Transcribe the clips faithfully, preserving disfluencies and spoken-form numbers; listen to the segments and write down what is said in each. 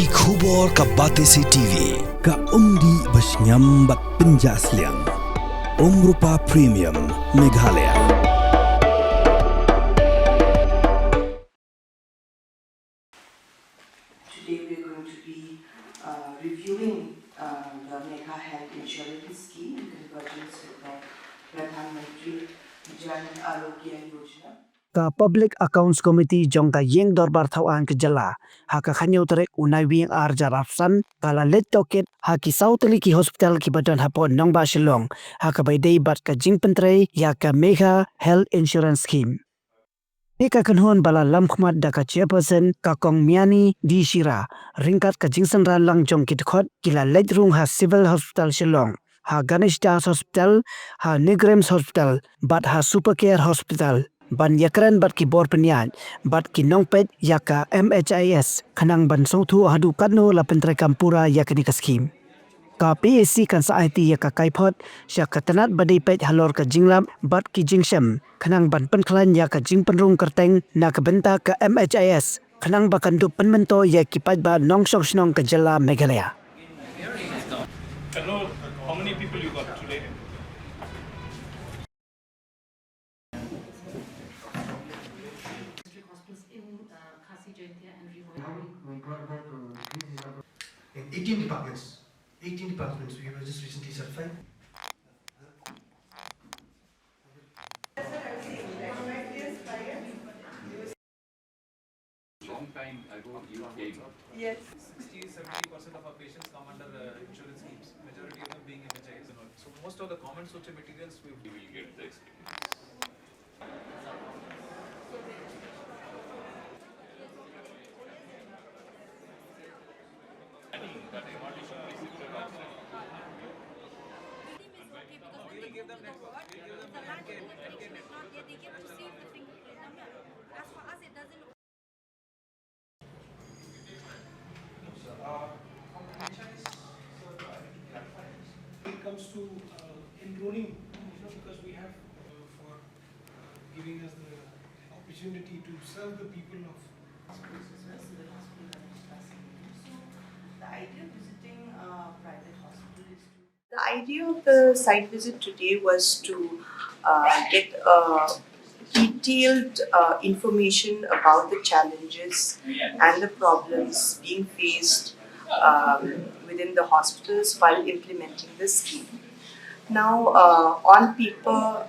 Ki khubor ka Batesi T V, ka umdih ba shngiam bad pynjah sliang. Umrupa Premium, Meghalaya. Today we are going to be uh, reviewing uh, the Megha Health Insurance Scheme in convergence with the Pradhan Mantri Jan Arogya Yojana. Ka Public Accounts Committee jong ka Ïing Dorbar Thawaiñ ka Jylla ha ka khañiew tarik u Naiwieng ar hajar arphew san ka la leit tohkit ha ki saw tylli ki hospital kiba don hapoh nongbah Shillong ha kaba ïadei bad ka jingpyntrei ïa ka Megha Health Insurance Scheme. Hi ka kynhun ba la lamkhmat da ka Chairperson ka Kong Miani D Shira, ryngkat ka jingsynran lang jong ki dkhot ki la leit rung ha Civil Hospital Shillong, ha Ganesh Das Hospital, ha NEIGRIHMS Hospital bad ha Super Care Hospital ban ïakren bad ki bor pynïaid bad ki nongpeit ïa ka M H I S khnang ban sngewthuh haduh katno la pyntreikam pura ïa kane ka skhim. Ka P A C kan sa aiti ïa ka kaiphod sha ka tnat ba dei peit halor ka jinglap bad ki jingshem khnang ban pynkhlaiñ ïa ka jingpynrung kyrteng na ka bynta ka M H I S khnang ba kan dup pynmyntoi ïa ki paidbah nongshong shnong ka jylla Meghalaya. Hello, how many people you got today? District hospitals in uh, Khasi Jaintia and Ri Bhoi. In eighteen departments, eighteen departments we were just recently certified. Long time ago you came. Yes. sixty seventy percent of our patients come under uh, insurance schemes, majority of them being M H I S and all. So most of the common source materials we You will get the experience. Everything is okay because when they go to the ward, the large electronics is not there, they get to see the fingerprint. As for us, it doesn't look. It comes to uh, enrolling, you know, because we have uh, for uh, giving us the opportunity to serve the people of Schools as well, civil hospital and hospital. So the idea of visiting a private hospital is to. The idea of the site visit today was to uh, get a detailed uh, information about the challenges and the problems being faced um, within the hospitals while implementing the scheme. Now, uh, on paper,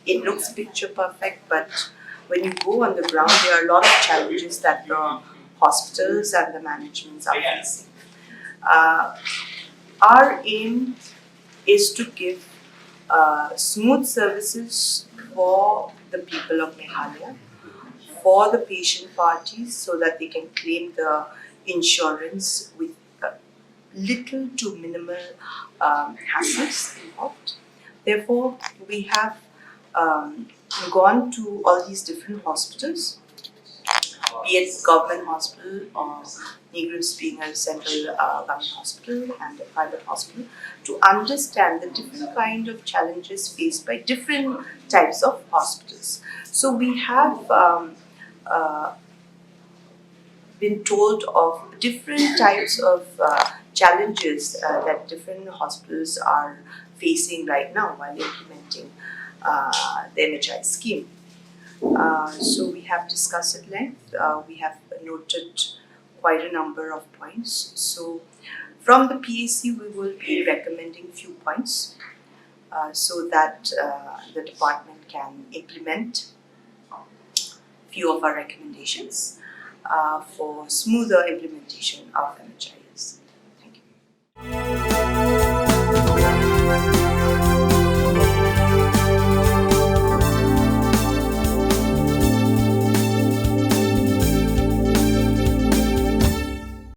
it looks picture perfect, but when you go on the ground, there are a lot of challenges that the hospitals and the managements are facing. Uh, our aim is to give uh, smooth services for the people of Meghalaya, for the patient parties, so that they can claim the insurance with uh, little to minimal um, hassles involved. Therefore, we have um, gone to all these different hospitals, be it government hospital or NEIGRIHMS being a central uh, government hospital and a private hospital, to understand the different kind of challenges faced by different types of hospitals. So we have um, uh, been told of different types of uh, challenges uh, that different hospitals are facing right now while implementing uh, the M H I scheme. Uh, so we have discussed at length. Uh, we have noted quite a number of points. So from the P A C, we will be recommending few points uh, so that uh, the department can implement few of our recommendations uh, for smoother implementation of M H I.